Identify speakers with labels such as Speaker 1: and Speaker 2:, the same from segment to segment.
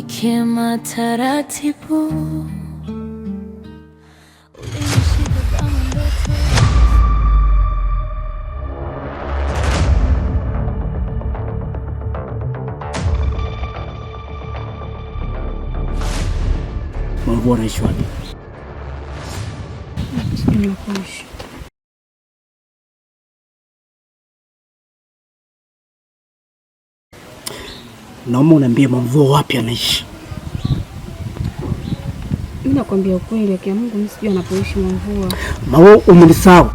Speaker 1: Ikema taratibu, ulinishika kama ndoto.
Speaker 2: Mamvua anaishi wapi?
Speaker 3: Sijui napoishi.
Speaker 2: Naomba uniambie Mamvua wapi anaishi.
Speaker 3: Mimi nakwambia ukweli, haki ya Mungu mimi sijui anapoishi Mwamvua.
Speaker 2: Maua umenisahau.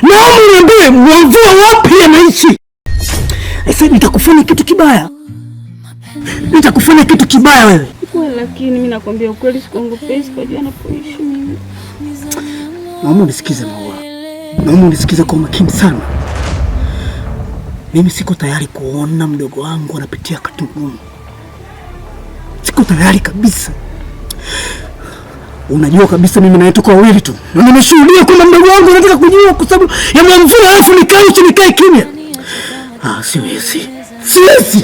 Speaker 2: Naomba uniambie Mwamvua wapi anaishi. Sasa nitakufanya kitu kibaya. Nitakufanya kitu kibaya wewe.
Speaker 3: Kweli, lakini mimi nakwambia ukweli, sikuongopei, sikujua anapoishi mimi.
Speaker 2: Naomba unisikize Maua. Naomba unisikize kwa makini sana. Mimi siko tayari kuona mdogo wangu anapitia wakati mgumu. Siko tayari kabisa. Unajua kabisa mimi na yeye tuko wawili tu, na nimeshuhudia kwamba mdogo wangu anataka kujiua kwa sababu ya Mwamvua, alafu nikae chini nikae kimya. Ah, siwezi, siwezi.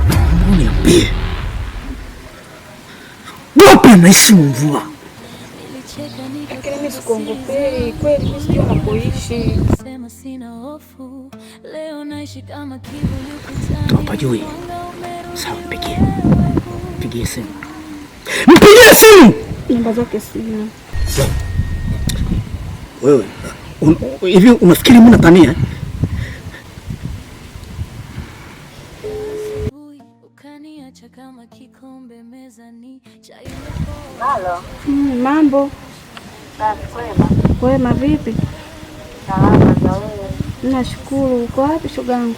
Speaker 2: Naomba uniambie wapi anaishi Mwamvua?
Speaker 3: Lakini mimi sikuongopei, kweli mimi sijui anapoishi.
Speaker 1: Sema sina hofu, leo naishi kama kivuli ukutani.
Speaker 2: Hapajui. Sawa, mpigie, mpigie simu, mpigie simu.
Speaker 3: Namba zake sina.
Speaker 2: Wewe hivi unafikiri mimi natania? Eh?
Speaker 1: Asubuhi, ukaniacha kama kikombe mezani, chai imepoa.
Speaker 4: Halo.
Speaker 3: Mambo
Speaker 4: Safi, kwema.
Speaker 3: Kwema, vipi?
Speaker 4: Salama za wewe?
Speaker 3: Nashukuru. Uko wapi shogangu?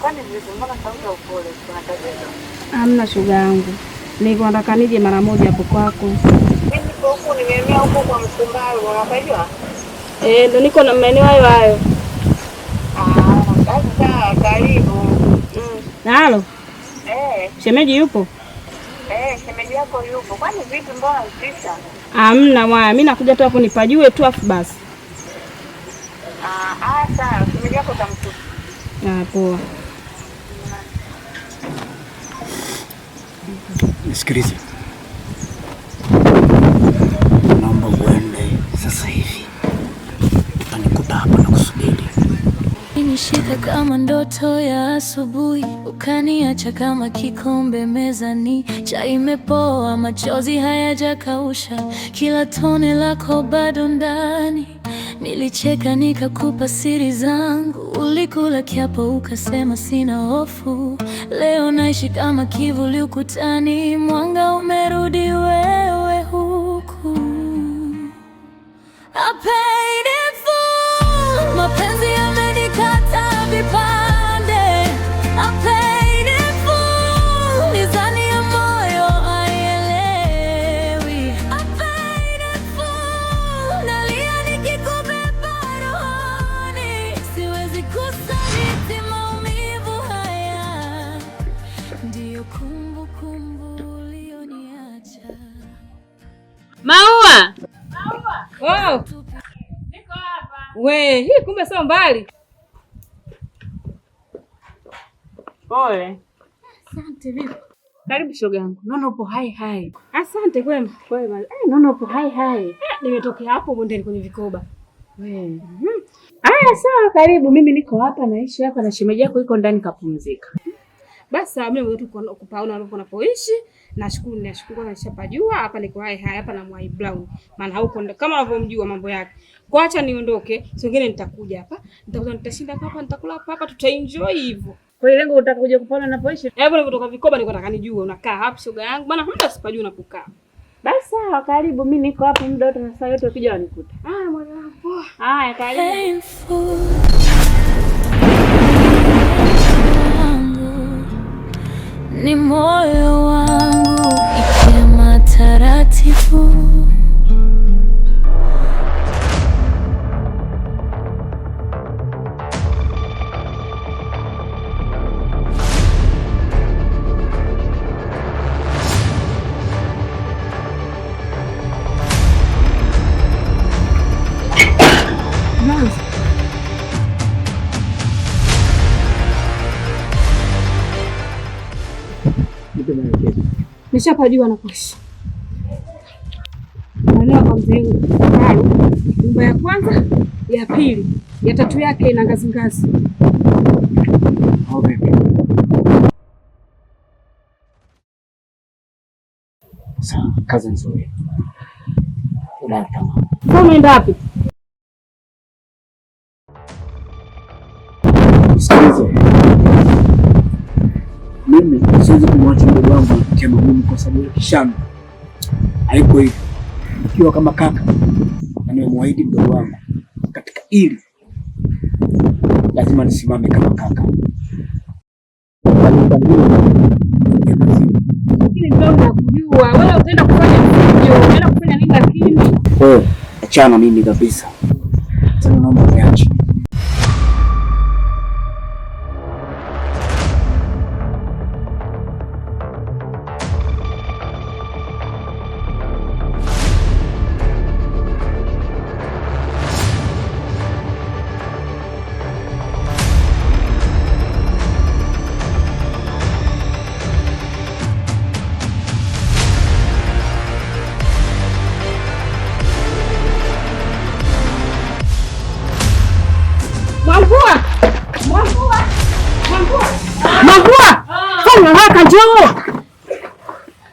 Speaker 4: Kwani vipi? Mbona sauti ya upole? Kuna tatizo?
Speaker 3: Hamna shogangu, nilikuwa nataka nije mara moja hapo kwako.
Speaker 4: Mimi niko huku, nimehamia huku kwa Msumbaru, unapajua?
Speaker 3: Eh, ndo niko na maeneo hayo hayo.
Speaker 4: Ah, basi sawa, karibu.
Speaker 3: Halo,
Speaker 4: Eh,
Speaker 3: shemeji yupo?
Speaker 4: eh, shemeji yako yupo. Kwani vipi? Mbona utisha?
Speaker 3: Hamna mwaya, mimi nakuja tu hapo nipajue tu afu basi.
Speaker 4: Ah, ah, sawa, shemeji yako utamkuta.
Speaker 3: Ah, poa.
Speaker 2: Nisikilize, naomba uende sasa hivi, utanikuta hapa na kusubiri.
Speaker 1: Ulinishika kama ndoto ya asubuhi, ukaniacha kama kikombe mezani. Chai imepoa, machozi hayajakausha, kila tone lako bado ndani. Nilicheka nikakupa siri zangu, ulikula kiapo ukasema sina hofu. Leo naishi kama kivuli ukutani, mwanga umerudi, wewe huku. I paid in full, mapenzi yamenikata vipande. I paid in full, mizani ya moyo haielewi. I paid in full, nalia nikikubeba rohoni. Siwezi kusaliti maumivu haya, ndiyo kumbukumbu ulioniacha.
Speaker 5: Maua. Wow. We, hii kumbe sio mbali. Pole.
Speaker 3: Asante, vipi?
Speaker 5: Karibu shogangu. Naona upo hai hai.
Speaker 3: Asante, kwema.
Speaker 5: Kwema. Eh, naona upo hai hai.
Speaker 3: Eh, nimetokea hapo bondeni kwenye vikoba.
Speaker 5: We. Aya, sawa, karibu. Mimi niko hapa naishi hapa na shemeji yako iko ndani kapumzika.
Speaker 3: Basi sawa, mimi tu kupaona ulipo unapoishi. Nashukuru, nashukuru kwanza nishapajua hapa niko hai hai hapa na Mwai Brown. Maana huko kama unavyomjua mambo yake. Kwa acha niondoke, siku nyingine nitakuja hapa. Nitakuja, nitashinda hapa hapa, nitakula hapa hapa, tutaenjoy hivyo.
Speaker 5: Kwa hiyo lengo unataka kuja kupaona napoishi?
Speaker 3: Hebu nilipotoka vikoba nilikuwa nataka nijue unakaa wapi shoga yangu. Maana muda sipajui unapokaa.
Speaker 5: Basi sawa, karibu. Mimi niko hapa muda wote na saa yote ukija wanikuta.
Speaker 3: Ah, mwanangu. Poa.
Speaker 5: Haya, karibu.
Speaker 1: Painful wangu ni moyo wangu ikema taratibu.
Speaker 3: Nimeshapajua napoishi. Maeneo kwa mzee Kalu, nyumba ya kwanza, ya pili, ya tatu yake ina ngazi ngazi.
Speaker 2: Au vipi? Sawa, kazi nzuri. Unatama.
Speaker 3: Sasa unaenda wapi?
Speaker 2: Sikilize. Mimi siwezi kumwacha mdogo wangu anapitia magumu kwa sababu ya Kishandu. Haiko hivyo. Nikiwa kama kaka na nimemwahidi mdogo wangu katika hili lazima nisimame kama kaka. Na nyumba hii ya maziwa.
Speaker 3: Lakini ndio nakujua. Wewe utaenda kufanya fujo, utaenda kufanya nini lakini?
Speaker 2: Wewe achana mimi kabisa. Tena naomba uniache.
Speaker 3: Mwamvua! Mwamvua! Mwamvua! Mwamvua! Fanya haraka njoo.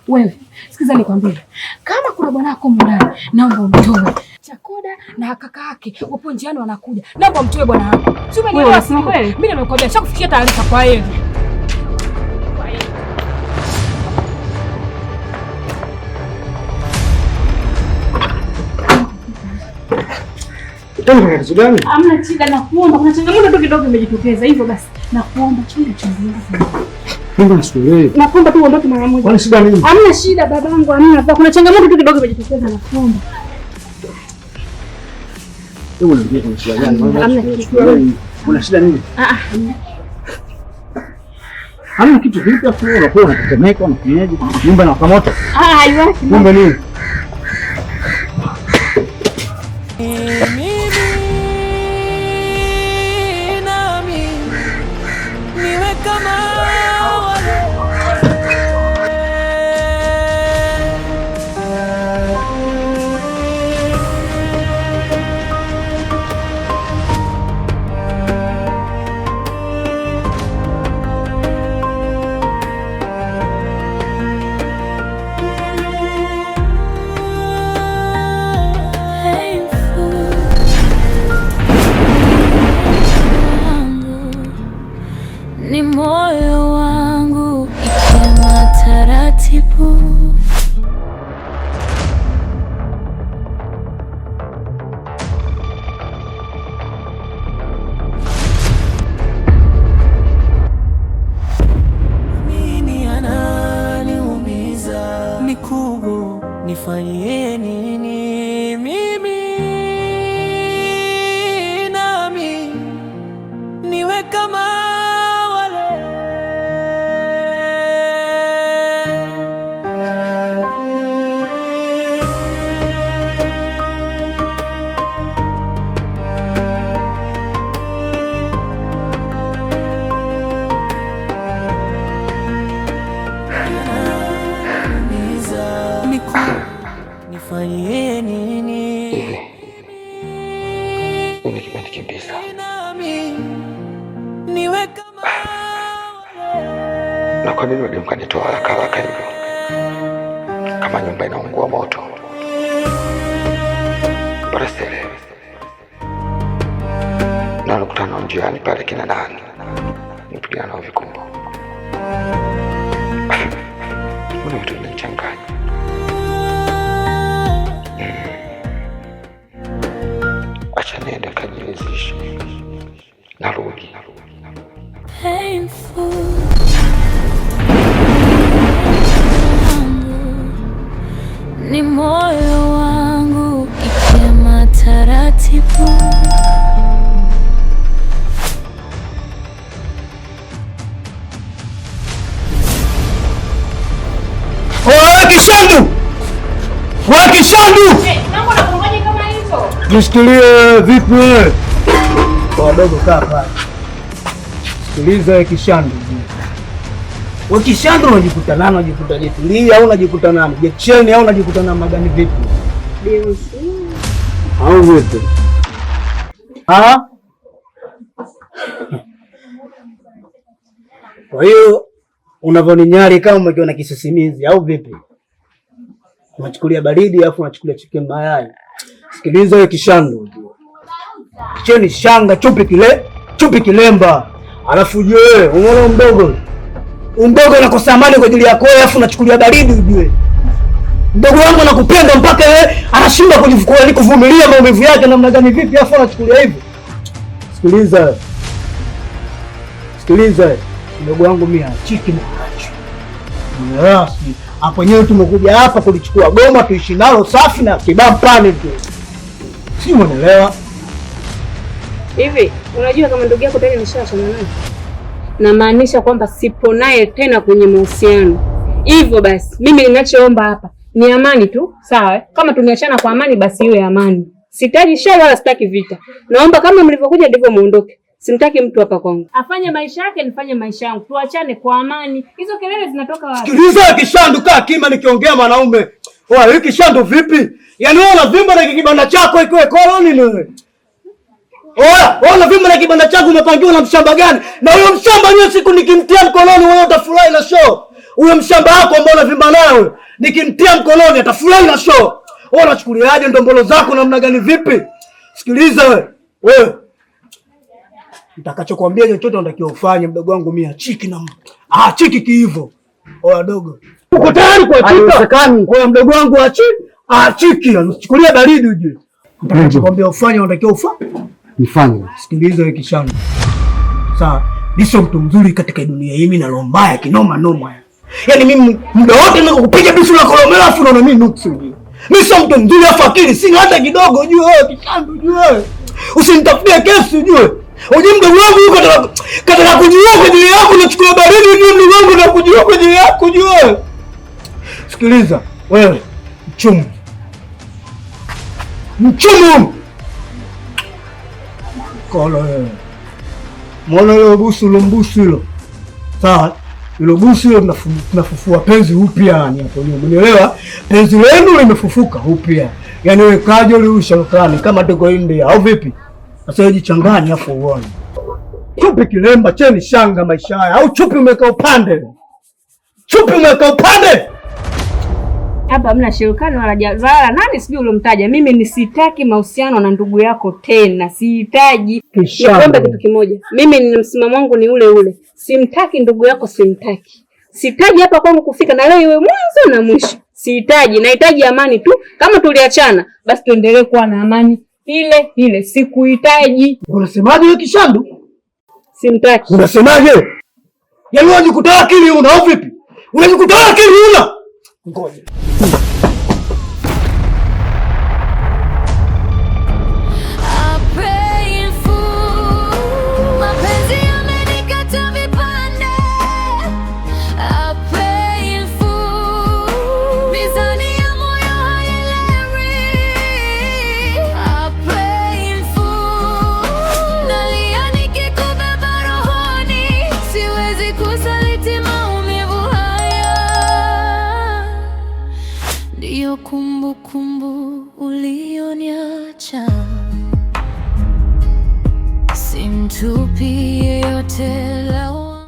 Speaker 3: Wewe, sikiza nikwambie. Kama kuna bwana wako mndani, naomba umtoe. Chakoda na kaka yake wapo njiani wanakuja. Naomba umtoe bwana wako. Si umenielewa si kweli? Mimi nimekuambia, nishakufikishia taarifa kwa yeye.
Speaker 2: Tena kuna tatizo gani?
Speaker 3: Hamna shida, nakuomba. Kuna changamoto tu kidogo imejitokeza, hivyo basi nakuomba chunga chunga.
Speaker 2: Mimi nasikuelewi.
Speaker 3: Nakuomba tu uondoke mara moja.
Speaker 2: Kwani shida nini?
Speaker 3: Hamna shida babangu, hamna. Kuna changamoto tu kidogo imejitokeza, nakuomba.
Speaker 2: Hebu niambie kuna shida gani?
Speaker 3: Hamna kitu.
Speaker 2: Kuna shida nini?
Speaker 3: Ah ah.
Speaker 2: Hamna kitu vipi afu wewe unakuwa unatetemeka unafanyaje? Nyumba inawaka moto.
Speaker 3: Ah, haiwaki.
Speaker 2: Kumbe nini?
Speaker 1: Mimi nami niwe kama wale.
Speaker 6: Ni moyo wangu ikiwa taratibu.
Speaker 1: Nini ananiumiza mikugo, nifanyie nini mimi nami niwe kama wale. Nifanyie nini
Speaker 7: Hivi nini kimenikimbiza?
Speaker 1: nami niwe kama
Speaker 7: Na kwa nini wali mkanitoa haraka haraka hivyo kama nyumba inaungua moto? Bora sielewi. Na walikutana nao njiani pale kina nani? Nipigana nao vikumbo. Mbona vitu vinanichanganya? Acha niende kajiridhishe. Narudi.
Speaker 6: Painful. Ni moyo wangu ikiwa taratibu.
Speaker 2: Wewe Kishandu! Wewe Kishandu!
Speaker 3: Mambo nakuongoje kama hivyo?
Speaker 2: Jishikilie vipi wewe? Kwa wadogo kaa pale. Sikiliza wewe Kishandu. Wewe Kishando unajikuta nani? Unajikuta Jet au unajikuta nani? Jet au unajikuta namna gani vipi?
Speaker 3: Beyonce.
Speaker 2: Au vipi? Ah? Kwa hiyo unavyoninyari kama umekiwa na kisisimizi au vipi? Unachukulia baridi alafu unachukulia chicken mayai. Sikiliza wewe Kishando. Cheni shanga chupi kile, chupi kilemba. Alafu ujue wewe, unaona mdogo. Mdogo anakosa amani kwa ajili yako alafu unachukulia baridi ujue. Mdogo wangu anakupenda mpaka yeye anashindwa kujivumilia kuvumilia maumivu yake namna gani vipi alafu anachukulia hivyo. Sikiliza. Sikiliza. Mdogo wangu mimi achiki na acho. Unaelewa? Hapo wenyewe tumekuja hapa kulichukua goma tuishi nalo safi na kibampani tu. Si unaelewa?
Speaker 3: Hivi unajua kama ndugu yako tayari nishaachana naye? Namaanisha kwamba sipo naye tena kwenye mahusiano. Hivyo basi mimi ninachoomba hapa ni amani tu, sawa? Kama tumeachana kwa amani basi iwe amani. Sitaji shari wala sitaki vita. Naomba kama mlivyokuja ndivyo muondoke. Simtaki mtu hapa kwangu. Afanye maisha yake, nifanye maisha yangu. Tuachane kwa amani. Hizo kelele zinatoka wapi?
Speaker 2: Sikiliza Kishandu, kaa kima nikiongea mwanaume. Oa, hiki Kishandu vipi? Yaani wewe unavimba na kibanda chako ikiwe koloni ni wewe. Oa, wewe unavimba na kibanda chako umepangiwa na mshamba gani? Na huyo mshamba yeye siku nikimtia mkononi wewe utafurahi na show. Huyo mshamba wako ambao unavimba naye huyo, nikimtia mkononi atafurahi na show. Wewe unachukuliaje ndombolo zako namna gani vipi? Sikiliza wewe. Wewe nitakachokuambia chochote unatakiwa ufanye mdogo wangu mimi achiki na achiki kiivo. Oya dogo. Uko tayari kuachika? Haiwezekani. Oya mdogo wangu achiki, usichukulie baridi uje. Nitakachokuambia ufanye unatakiwa ufanye.
Speaker 7: Nifanye.
Speaker 2: Sikiliza wewe Kishandu. Sawa, mimi sio mtu mzuri katika dunia hii, mimi na roho mbaya kinoma noma. Yaani mimi muda wote niko kupiga bisu la kolomela afu naona mimi nuksi ujue. Mimi sio mtu mzuri afu akili sina hata kidogo ujue wewe Kishandu ujue wewe. Usinitafutie kesi ujue. Ujue mdogo wangu yuko kataka kujiua kwa ajili yako, unachukua baridi ujue mdogo wangu na kujiua kwa ajili yako ujue. Sikiliza wewe mchumu. Mchumu. Kolo wewe. Muona ile busu ile mbusu hilo. Sawa? Ile busu hilo tunafufua penzi upya yani hapo nyuma. Unaelewa? Penzi lenu limefufuka upya. Yaani wewe kaje uliusha lokani kama tuko India au vipi? Sasa wewe jichanganye afu uone. Chupi kilemba cheni shanga maisha haya au chupi umeka upande. Chupi umeka upande.
Speaker 3: Hapa hamna shirikani wala wala nani sijui uliomtaja. Mimi nisitaki mahusiano na ndugu yako tena. Sihitaji. Nikwambie kitu kimoja. Mimi nina msimamo wangu ni ule ule. Simtaki ndugu yako, simtaki. Sihitaji hapa kwangu kufika na leo iwe mwanzo na mwisho. Sihitaji, nahitaji amani tu. Kama tuliachana, basi tuendelee kuwa na amani ile ile. Sikuhitaji.
Speaker 2: Unasemaje wewe Kishandu?
Speaker 3: Simtaki.
Speaker 2: Unasemaje? Yaani unajikuta akili una au vipi? Unajikuta akili una? Ngoja.
Speaker 1: I pray in full. Mapenzi yamenikata vipande. I pray in full. Mizani ya moyo haielewi. I pray in full. Nalia nikikubeba rohoni. Siwezi kusaliti maumivu haya. Ndiyo kumbukumbu ulioniacha. Simtupi yeyote.